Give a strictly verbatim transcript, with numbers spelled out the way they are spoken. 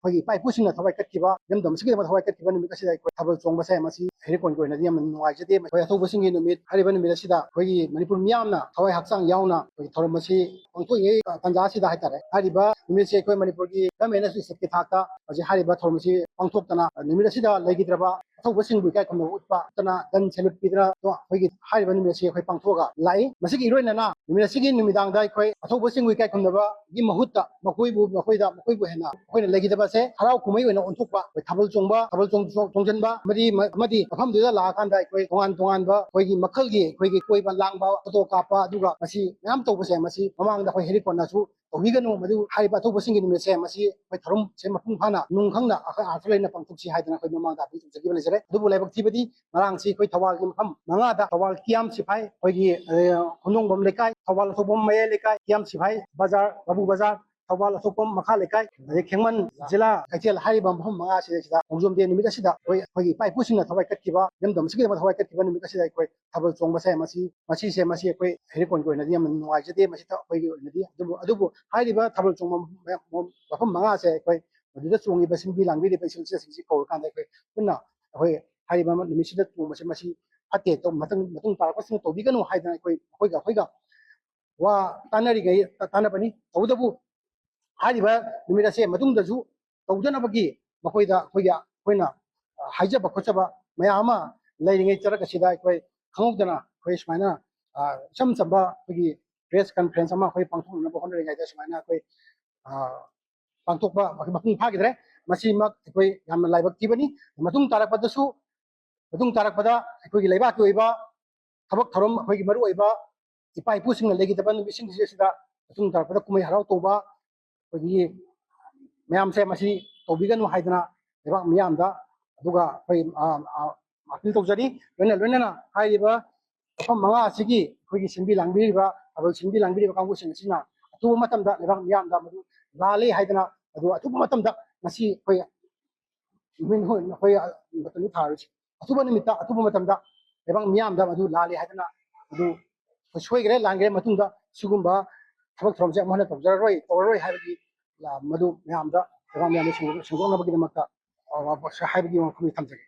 ꯑꯩꯈꯣꯏꯒꯤ ꯏꯄꯥ ꯏꯄꯨꯁꯤꯡꯅ ꯊꯋꯥꯏ ꯀꯠꯈꯤꯕ, ꯏꯔꯝꯗꯝ ꯑꯁꯤꯒꯤꯗꯃꯛ ꯊꯋꯥꯏ ꯀꯠꯈꯤꯕ ꯅꯨꯃꯤꯠ ꯑꯁꯤꯗ ꯑꯩꯈꯣꯏ ꯊꯥꯕꯜ ꯆꯣꯡꯕꯁꯦ ꯃꯁꯤ ꯍꯩꯔꯣꯛꯀꯣꯟꯒꯤ ꯑꯣꯏꯅꯗꯤ ꯌꯥꯝꯅ ꯅꯨꯡꯉꯥꯏꯖꯗꯦ꯫ ꯑꯩꯈꯣꯏ ꯑꯊꯧꯕꯁꯤꯡꯒꯤ ꯅꯨꯃꯤꯠ ꯍꯥꯏꯔꯤꯕ ꯅꯨꯃꯤꯠ ꯑꯁꯤꯗ ꯑꯩꯈꯣꯏꯒꯤ ꯃꯅꯤꯄꯨꯔ ꯃꯤꯌꯥꯝꯅ ꯊꯋꯥꯏ ꯍꯛꯆꯥꯡ ꯌꯥꯎꯅ ꯑꯩꯈꯣꯏꯒꯤ ꯊꯧꯔꯝ ꯑꯁꯤ ꯄꯥꯡꯊꯣꯛꯏꯉꯩ ꯇꯥꯟꯖꯥ ꯑꯁꯤꯗ ꯍꯥꯏꯇꯥꯔꯦ, ꯍꯥꯏꯔꯤꯕ ꯅꯨꯃꯤꯠꯁꯦ ꯑꯩꯈꯣꯏ ꯃꯅꯤꯄꯨꯔꯒꯤ ꯒꯃꯦꯟꯅꯁꯨ ꯏꯁꯇꯦꯠꯀꯤ ꯊꯥꯛꯇ ꯍꯧꯖꯤꯛ ꯍꯥꯏꯔꯤꯕ ꯊꯧꯔꯝ ꯑꯁꯤ ꯄꯥꯡꯊꯣꯛꯇꯅ ꯅꯨꯃꯤꯠ ꯑꯁꯤꯗ ꯂꯩꯈꯤꯗ꯭ꯔꯕ ꯑꯊꯧꯕꯁꯤꯡꯕꯨ ꯏꯀꯥꯏ ꯈꯨꯝꯅꯕ ꯎꯠꯄ ꯅꯠꯇꯅ ꯒꯟ ꯁꯦꯂꯨꯠ ꯄꯤꯗꯅ ꯑꯩꯈꯣꯏꯒꯤ ꯍꯥꯏꯔꯤꯕ ꯅꯨꯃꯤꯠ ꯑꯁꯤ ꯑꯩꯈꯣꯏ ꯄꯥꯡꯊꯣꯛꯑꯒ ꯂꯥꯛꯏ꯫ ꯃꯁꯤꯒꯤ ꯏꯔꯣꯏꯅꯅ ꯅꯨꯃꯤꯠ ꯑꯁꯤꯒꯤ ꯅꯨꯃꯤꯗꯥꯡꯗ ꯑꯩꯈꯣꯏ ꯑꯊꯧꯕꯁꯤꯡꯕꯨ ꯏꯀꯥꯏ ꯈꯨꯝꯅꯕꯒꯤ ꯃꯍꯨꯠꯇ ꯃꯈꯣꯏꯕꯨ, ꯃꯈꯣꯏꯗ, ꯃꯈꯣꯏꯕꯨ ꯍꯦꯟꯅ ꯑꯩꯈꯣꯏꯅ ꯂꯩꯈꯤꯗꯕꯁꯦ ꯍꯔꯥꯎ ꯀꯨꯝꯍꯩ ꯑꯣꯏꯅ ꯑꯣꯟꯊꯣꯛꯄ, ꯑꯩꯈꯣꯏ ꯊꯥꯕꯜ ꯆꯣꯡꯕ, ꯊꯥꯕꯜ ꯆꯣꯡ-, ꯆꯣꯡ-, ꯆꯣꯡꯁꯤꯟꯕ ꯑꯃꯗꯤ ꯃ-, ꯑꯃꯗꯤ ꯃꯐꯝꯗꯨꯗ ꯂꯥꯛꯑꯀꯥꯟꯗ ꯑꯩꯈꯣꯏ ꯇꯣꯉꯥꯟ ꯇꯣꯉꯥꯟꯕ ꯑꯩꯈꯣꯏꯒꯤ ꯃꯈꯜꯒꯤ ꯑꯩꯈꯣꯏꯒꯤ ꯀꯣꯏꯕ ꯂꯥꯡꯕ, ꯐꯣꯇꯣ ꯀꯥꯞꯄ, ꯑꯗꯨꯒ ꯃꯁꯤ ꯃꯌꯥꯝ ꯇꯧꯕꯁꯦ ꯃꯁꯤ ꯃꯃꯥꯡꯗ ꯑꯩꯈꯣꯏ ꯍꯦꯔꯤꯀꯣꯟꯅꯁꯨ ꯇꯧꯕꯤꯒꯅꯨ꯫ ꯃꯗꯨ ꯍꯥꯏꯔꯤꯕ ꯑꯊꯧꯕꯁꯤꯡꯒꯤ ꯅꯨꯃꯤꯠꯁꯦ ꯃꯁꯤ ꯑꯩꯈꯣꯏ ꯊꯧꯔꯝꯁꯦ ꯃꯄꯨꯡ ꯐꯥꯅ ꯅꯨꯡ ꯈꯪꯅ ꯑꯩꯈꯣꯏ ꯑꯥꯔꯊ ꯂꯩꯅ ꯄꯥꯡꯊꯣꯛꯁꯤ ꯍꯥꯏꯗꯅ ꯑꯩꯈꯣꯏ ꯃꯃꯥꯡꯗ ꯑꯥꯄꯤꯜ ꯇꯧꯖꯈꯤꯕ ꯂꯩꯖꯔꯦ꯫ ꯑꯗꯨꯕꯨ ꯂꯥꯏꯕꯛ ꯊꯤꯕꯗꯤ ꯉꯔꯥꯡꯁꯤ ꯑꯩꯈꯣꯏ ꯊꯧꯕꯥꯜꯒꯤ ꯃꯐꯝ ꯃꯉꯥꯗ ꯊꯧꯕꯥꯜ ꯀꯤꯌꯥꯝ ꯁꯤꯐꯥꯏ, ꯑꯩꯈꯣꯏꯒꯤ, ꯑ, ꯈꯣꯡꯖꯣꯝꯕꯝ ꯂꯩꯀꯥꯏ, ꯊꯧꯕꯥꯜ ꯑꯊꯣꯛꯄꯝ ꯃꯌꯥꯏ ꯂꯩꯀꯥꯏ, ꯀꯤꯌꯥꯝ ꯁꯤꯐꯥꯏ ꯕꯖꯥꯔ, ꯕꯥꯕꯨ ꯕꯖꯥꯔ, ꯊꯧꯕꯥꯜ ꯑꯊꯣꯛꯄꯝ ꯃꯈꯥ ꯂꯩꯀꯥꯏ, ꯑꯗꯩ ꯈꯦꯡꯃꯟ ꯖꯤꯂꯥ ꯀꯩꯊꯦꯜ ꯍꯥꯏꯔꯤꯕ ꯃꯐꯝ ꯃꯉꯥ ꯑꯁꯤꯗꯩꯁꯤꯗ ꯈꯣꯡꯖꯣꯝ ꯗꯦ ꯅꯨꯃꯤꯠ ꯑꯁꯤꯗ ꯑꯩꯈꯣꯏ, ꯑꯩꯈꯣꯏꯒꯤ ꯏꯄꯥ ꯏꯄꯨꯁꯤꯡꯅ ꯊꯋꯥꯏ ꯀꯠꯈꯤꯕ, ꯏꯔꯝꯗꯝ ꯑꯁꯤꯒꯤꯗꯃꯛ ꯊꯋꯥꯏ ꯀꯠꯈꯤꯕ ꯅꯨꯃꯤꯠ ꯑꯁꯤꯗ ꯑꯩꯈꯣꯏ ꯊꯥꯕꯜ ꯆꯣꯡꯕꯁꯦ ꯃꯁꯤ, ꯃꯁꯤꯁꯦ, ꯃꯁꯤ ꯑꯩꯈꯣꯏ ꯍꯦꯔꯤꯀꯣꯟꯒꯤ ꯑꯣꯏꯅꯗꯤ ꯌꯥꯝꯅ ꯅꯨꯡꯉꯥꯏꯖꯗꯦ꯫ ꯃꯁꯤꯗ ꯑꯩꯈꯣꯏꯒꯤ ꯑꯣꯏꯅꯗꯤ ꯑꯗꯨꯕꯨ, ꯑꯗꯨꯕꯨ ꯍꯥꯏꯔꯤꯕ ꯊꯥꯕꯜ ꯆꯣꯡꯕ ꯃꯐꯝ ꯃꯉꯥꯁꯦ ꯑꯩꯈꯣꯏ ꯃꯗꯨꯗ ꯆꯣꯡꯉꯤꯕ ꯁꯤꯟꯕꯤ ꯂꯥꯡꯕꯤꯔꯤꯕ ꯏꯆꯤꯜ ꯏꯆꯦꯁꯤꯡꯁꯤ ꯀꯧꯔꯀꯥꯟꯗ ꯑꯩꯈꯣꯏ ꯄꯨꯟꯅ ꯑꯩꯈꯣꯏ ꯍꯥꯏꯔꯤꯕ ꯅꯨꯃꯤꯠꯁꯤꯗ ꯆꯣꯡꯕꯁꯦ ꯃꯁꯤ ꯐꯠꯇꯦ, ꯇꯧ-, ꯃꯇꯨꯡ, ꯃꯇꯨꯡ ꯇꯥꯔꯛꯄꯁꯤꯡꯅ ꯇꯧꯕꯤꯒꯅꯨ ꯍꯥꯏꯗꯅ ꯑꯩꯈꯣꯏ, ꯑꯩꯈꯣꯏꯒ, ꯑꯩꯈꯣꯏꯒ ꯋꯥ ꯇꯥꯟꯅꯔꯤꯉꯩ ꯇꯥꯟꯅꯕꯅꯤ꯫ ꯇꯧꯕꯇꯕꯨ ꯍꯥꯏꯔꯤꯕ ꯅꯨꯃꯤꯠ ꯑꯁꯦ ꯃꯇꯨꯡꯗꯁꯨ ꯇꯧꯗꯅꯕꯒꯤ ꯃꯈꯣꯏꯗ ꯑꯩꯈꯣꯏꯒꯤ, ꯑꯩꯈꯣꯏꯅ, ꯑ, ꯍꯥꯏꯖꯕ ꯈꯣꯠꯆꯕ ꯃꯌꯥꯝ ꯑꯃ ꯂꯩꯔꯤꯉꯩ ꯆꯔꯛ ꯑꯁꯤꯗ ꯑꯩꯈꯣꯏ ꯈꯪꯍꯧꯗꯅ ꯑꯩꯈꯣꯏ ꯁꯨꯃꯥꯏꯅ, ꯑ, ꯏꯆꯝ ꯆꯝꯕ ꯑꯩꯈꯣꯏꯒꯤ ꯄ꯭ꯔꯦꯁ ꯀꯟꯐ꯭ꯔꯦꯟꯁ ꯑꯃ ꯑꯩꯈꯣꯏ ꯄꯥꯡꯊꯣꯛꯅꯅꯕ ꯍꯣꯠꯅꯔꯤꯉꯩꯗ ꯁꯨꯃꯥꯏꯅ ꯑꯩꯈꯣꯏ, ꯑ, ꯄꯥꯡꯊꯣꯛꯄ ꯃꯄꯨꯡ ꯐꯥꯈꯤꯗ꯭ꯔꯦ꯫ ꯃꯁꯤꯃꯛ ꯑꯩꯈꯣꯏ ꯌꯥꯝꯅ ꯂꯥꯏꯕꯛ ꯊꯤꯕꯅꯤ꯫ ꯃꯇꯨꯡ ꯇꯥꯔꯛꯄꯗꯁꯨ, ꯃꯇꯨꯡ ꯇꯥꯔꯛꯄꯗ ꯑꯩꯈꯣꯏꯒꯤ ꯂꯩꯕꯥꯛꯀꯤ ꯑꯣꯏꯕ ꯊꯕꯛ ꯊꯧꯔꯝ, ꯑꯩꯈꯣꯏꯒꯤ ꯃꯔꯨꯑꯣꯏꯕ ꯏꯄꯥ ꯏꯄꯨꯁꯤꯡꯅ ꯂꯩꯈꯤꯗꯕ ꯅꯨꯃꯤꯠꯁꯤꯡꯁꯤ ꯑꯁꯤꯗ ꯃꯇꯨꯡ ꯇꯥꯔꯛꯄꯗ ꯀꯨꯝꯍꯩ ꯍꯔꯥꯎ ꯇꯧꯕ, ꯑꯩꯈꯣꯏꯒꯤ ꯃꯌꯥꯝꯁꯦ ꯃꯁꯤ ꯇꯧꯕꯤꯒꯅꯨ ꯍꯥꯏꯗꯅ ꯂꯩꯕꯥꯛ ꯃꯤꯌꯥꯝꯗ, ꯑꯗꯨꯒ ꯑꯩꯈꯣꯏ, ꯑ, ꯑ, ꯑꯥꯄꯤꯜ ꯇꯧꯖꯔꯤ꯫ ꯂꯣꯏꯅ ꯂꯣꯏꯅꯅ ꯍꯥꯏꯔꯤꯕ ꯃꯐꯝ ꯃꯉꯥ ꯑꯁꯤꯒꯤ ꯑꯩꯈꯣꯏꯒꯤ ꯁꯤꯟꯕꯤ ꯂꯥꯡꯕꯤꯔꯤꯕ, ꯊꯥꯕꯜ ꯁꯤꯟꯕꯤ ꯂꯥꯡꯕꯤꯔꯤꯕ ꯀꯥꯡꯕꯨꯁꯤꯡ ꯑꯁꯤꯅ ꯑꯊꯨꯕ ꯃꯇꯝꯗ ꯂꯩꯕꯥꯛ ꯃꯤꯌꯥꯝꯗ ꯃꯗꯨ ꯂꯥꯜꯂꯤ ꯍꯥꯏꯗꯅ, ꯑꯗꯨ ꯑꯊꯨꯕ ꯃꯇꯝꯗ ꯉꯁꯤ ꯑꯩꯈꯣꯏ ꯅꯨꯃꯤꯠ ꯍꯣꯏ, ꯑꯩꯈꯣꯏ ꯃꯇꯝꯗꯨ ꯊꯥꯔꯨꯁꯤ꯫ ꯑꯊꯨꯕ ꯅꯨꯃꯤꯠꯇ, ꯑꯊꯨꯕ ꯃꯇꯝꯗ ꯂꯩꯕꯥꯛ ꯃꯤꯌꯥꯝꯗ ꯃꯗꯨ ꯂꯥꯜꯂꯤ ꯍꯥꯏꯗꯅ, ꯃꯗꯨ ꯑꯩꯈꯣꯏ ꯁꯣꯏꯈ꯭ꯔꯦ, ꯂꯥꯟꯈ꯭ꯔꯦ, ꯃꯇꯨꯡꯗ ꯁꯤꯒꯨꯝꯕ ꯊꯕꯛ ꯊꯧꯔꯝꯁꯦ ꯑꯃꯨꯛ ꯍꯟꯅ ꯇꯧꯖꯔꯔꯣꯏ, ꯇꯧꯔꯔꯣꯏ ꯍꯥꯏꯕꯒꯤ, ꯑ, ꯃꯗꯨ ꯃꯌꯥꯝꯗ ꯂꯩꯕꯥꯛ ꯃꯌꯥꯝꯗ ꯁꯦꯡꯗꯣꯛ-, ꯁꯦꯡꯗꯣꯛꯅꯕꯒꯤꯗꯃꯛꯇ, ꯑ, ꯍꯥꯏꯕꯒꯤ ꯋꯥꯐꯝꯅꯤ ꯊꯝꯖꯒꯦ꯫